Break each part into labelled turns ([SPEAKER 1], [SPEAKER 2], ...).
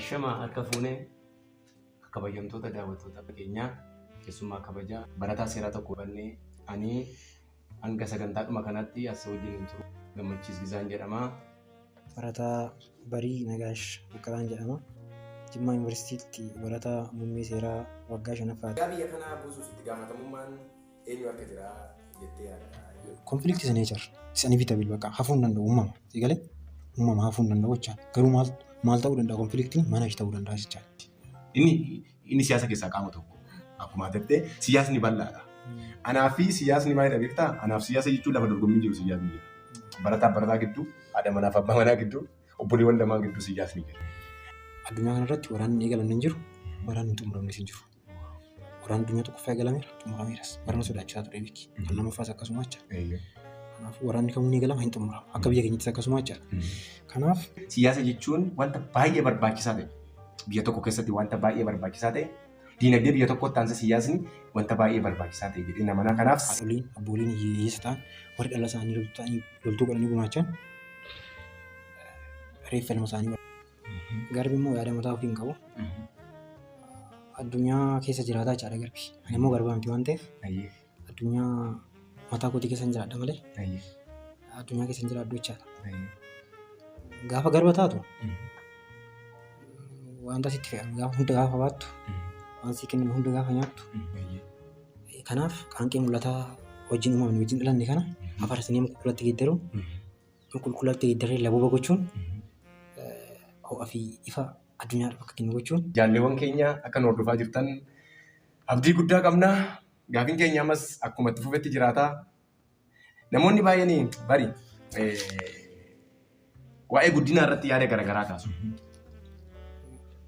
[SPEAKER 1] Ashama harka fuunee, kabajamtoota daawwattoota keenyaa, keessummaa kabajaa barataa seeraa tokko bannee, ani hanga sagantaadhuma kanatti as wajjin hin turu. Gammachiis Gizaan jedhama.
[SPEAKER 2] Barataa Barii Nagaash Baqqalaan jedhama. Jimmaa Yuunivarsiitiitti barataa muummee seeraa waggaa shanaffaati.
[SPEAKER 1] Nagaa biyya kanaa buusuuf itti gaafatamummaan eenyu harka jira jettee yaadda?
[SPEAKER 2] Conflict is nature. It's inevitable, bakka hafuu hin danda'u, uumama. Si galee, uumama hafuu hin danda'u jechaa. Garuu maal maal ta'uu danda'a? Conflictiin manage ta'uu danda'a jechaa.
[SPEAKER 3] Inni siyaasa keessaa qaama tokko. Akkuma jettee, siyaasni bal'aadha. Anaaf fi siyaasni maalidha beektaa? Anaaf siyaasa jechuun lafa dorgommiin jiru siyaasni jira. Barataa fi barataa gidduu, haadha manaa fi abbaa manaa gidduu, obboleewwan lamaan gidduu siyaasni jira.
[SPEAKER 2] Addunyaa kanarratti waraanni eegalamne hin jiru, waraanni hin xumuramnes hin jiru. Waraanni addunyaa tokkoffaa eegalameera, xumurameeras. Barana sodaachisaa ture beeki. Kan lammaffaas akkasuma jecha. Kanaafuu waraanni kamuu ni eegalama, hin xumurama. Akka biyya keenyattis akkasuma jecha. Kanaaf
[SPEAKER 3] Siyaasa jechuun wanta baay'ee barbaachisaa ta'e, biyya tokko keessatti wanta baay'ee barbaachisaa ta'e, diinagdee biyya tokkotti aansee siyaasni wanta baay'ee barbaachisaa ta'e jedhee namana. Kanaaf
[SPEAKER 2] haadholiin, abbooliin hiyyeessa ta'an, warri dhala isaanii loltuu ta'anii, loltuu godhanii gumaachan, reeffa ilma isaanii. Garbi immoo yaada mataa ofii hin qabu. Addunyaa keessa jiraataa jechaadha garbi. Ani immoo garbaa miti waan ta'eef addunyaa mataa kootii keessa hin jiraadha malee addunyaa keessa hin jiraadhu jechaadha. Gaafa garba taatu wanta sitti fe'ame gaafa hunda gaafa baattu, waan sii kenname hunda gaafa nyaattu. Kanaaf qaanqee mul'ataa wajjin uumamne, wajjin dhalanne kana afarsinee qulqullatti geeddaruun, qulqullatti geeddarree labuuba gochuun, ho'a fi ifa addunyaadhaaf akka kennu gochuun.
[SPEAKER 3] Jaalleewwan keenya, akka nu hordofaa jirtan abdii guddaa qabna. Gaafiin keenya ammas akkuma itti fufetti jiraata. Namoonni baay'een bari waa'ee guddinaa irratti yaada garaagaraa kaasu.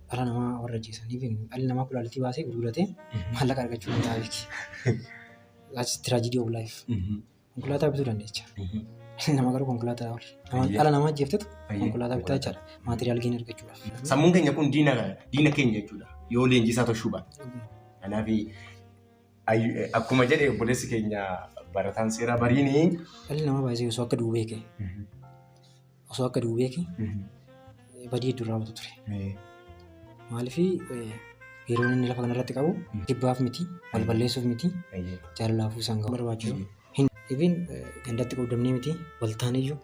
[SPEAKER 2] Dhala namaa warra ajjeesaniif dhalli namaa kulaalitii baasee gurguratee maallaqa argachuu danda'a beeki. That's tragedy of life. Konkolaataa bituu dandeecha. Dhalli namaa garuu konkolaataa oli. Dhala namaa ajjeeftetu konkolaataa bitaa jechaadha. Material gain argachuudhaaf.
[SPEAKER 3] Sammuun keenya kun diina keenya jechuudha. Yoo leenjisaa tolchuu baate. Kanaaf akkuma jedhe obboleessi keenya barataan seeraa bariini.
[SPEAKER 2] Dhalli namaa baay'ee osoo akka du'u beeke, osoo akka du'u beeke, badii hedduu raawwatu ture. Maaliif? Yeroon inni lafa kanarratti qabu jibbaaf miti, wal balleessuuf miti, jaalalaafuu isaan gahu barbaachisu. Even gandatti qoodamnee miti, wal taaniyyuu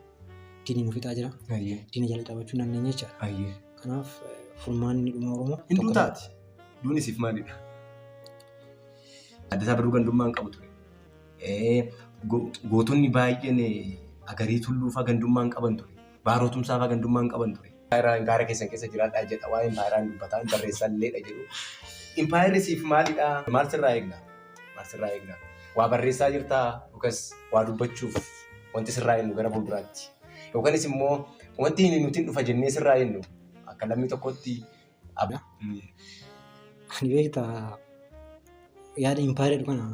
[SPEAKER 2] diinni nu fixaa jira. Diina jala taphachuu hin dandeenye jechaadha. Kanaaf furmaanni dhuma Oromoo
[SPEAKER 3] Hin tokko duutaati. Duuni siif maalidha? Addasaa Birruu gandummaa hin qabu ture. Gootonni baay'een Agarii Tulluu fa'aa gandummaa hin qaban ture. Baaroo Tumsaa fa'aa gandummaa hin qaban ture. Gaara keessan keessa jiraadhaa jedha, waa'ee impaayeraan dubbataa barreessaa illeedha jedhu. Impaayerri siif maalidha? Maal sirraa eegna? Maal sirraa eegna? Waa barreessaa jirtaa yookaas waa dubbachuuf wanti sirraa eegnu gara fuulduraatti? Yookaanis immoo wanti nuti dhufa jennee sirraa eegnu akka lammii tokkotti?
[SPEAKER 2] Ani beektaa, yaada impaayera kana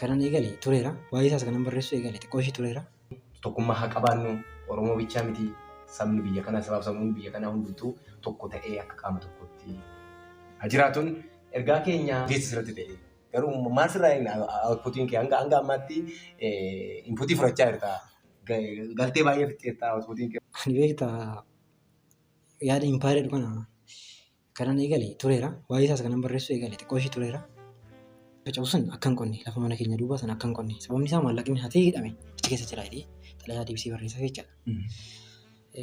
[SPEAKER 2] kanan eegale tureera. Waa'ee isaas kanan barreessuu eegale xiqqoo ishee tureera.
[SPEAKER 3] Tokkummaa haa qabaannu. Oromoo bichaa miti, sabni biyya kanaa, sabaaf sabni biyya kanaa hundumtuu tokko ta'ee akka qaama tokkotti haa jiraatuun ergaa keenya geessi sirratti ta'e. Garuu maal sirraa eegna? Outputiin kee hanga ammaatti inputii fudhachaa jirta. Galtee baay'ee fixxeetta, outputiin kee.
[SPEAKER 2] Ani beektaa, yaada impaayera kana kanan eegale tureera. Waa'ee isaas kanan barreessuu eegale xiqqoo ishee tureera. Faca'u sun akka hin qonne, lafa mana keenya duubaa sana akka hin qonne, sababni isaa maallaqni hatee hidhame achi keessa jira jedhee xalayaa deebisee barreessaa jechaadha.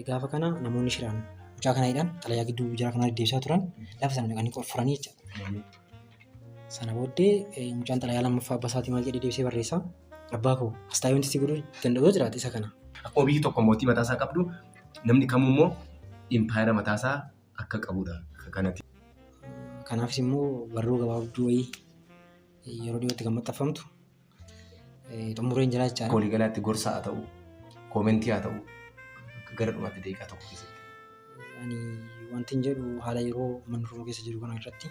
[SPEAKER 2] Gaafa kana namoonni shiraan mucaa kana hidhan xalayaa gidduu jara kanaa deddeebisaa turan lafa sana dhaqanii qoffuranii jechaadha. Sana booddee mucaan xalayaa lammaffaa abbaa isaatii maal jedhee deebisee barreessaa? "Abbaa koo, as taa'ee wanti si godhuu danda'u yoo jiraate isa kana."
[SPEAKER 3] Akkuma biyyi tokko mootii mataasaa qabdu, namni kamuu immoo impaayera mataasaa akka qabudha. Akka kanatti.
[SPEAKER 2] Kanaafis immoo barruu gabaabduu wayii yeroo dhiyootti kan maxxanfamtu xumureen jira jechaadha.
[SPEAKER 3] Waliigalaatti gorsa haa ta'u, commentii haa ta'u, gara dhumaatti daqiiqaa tokko keessatti.
[SPEAKER 2] Ani wanti hin jedhu, haala yeroo uummanni Oromoo keessa jiru kana irratti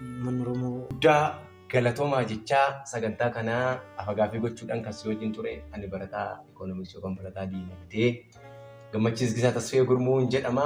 [SPEAKER 2] uummanni Oromoo
[SPEAKER 3] Guddaa galatoomaa jechaa, sagantaa kanaa afa-gaaffii gochuudhaan kan si wajjin ture ani barataa ikoonomiksii yookaan barataa diinagdee Gammachiis Gisaa Tasfee Gurmuun jedhama.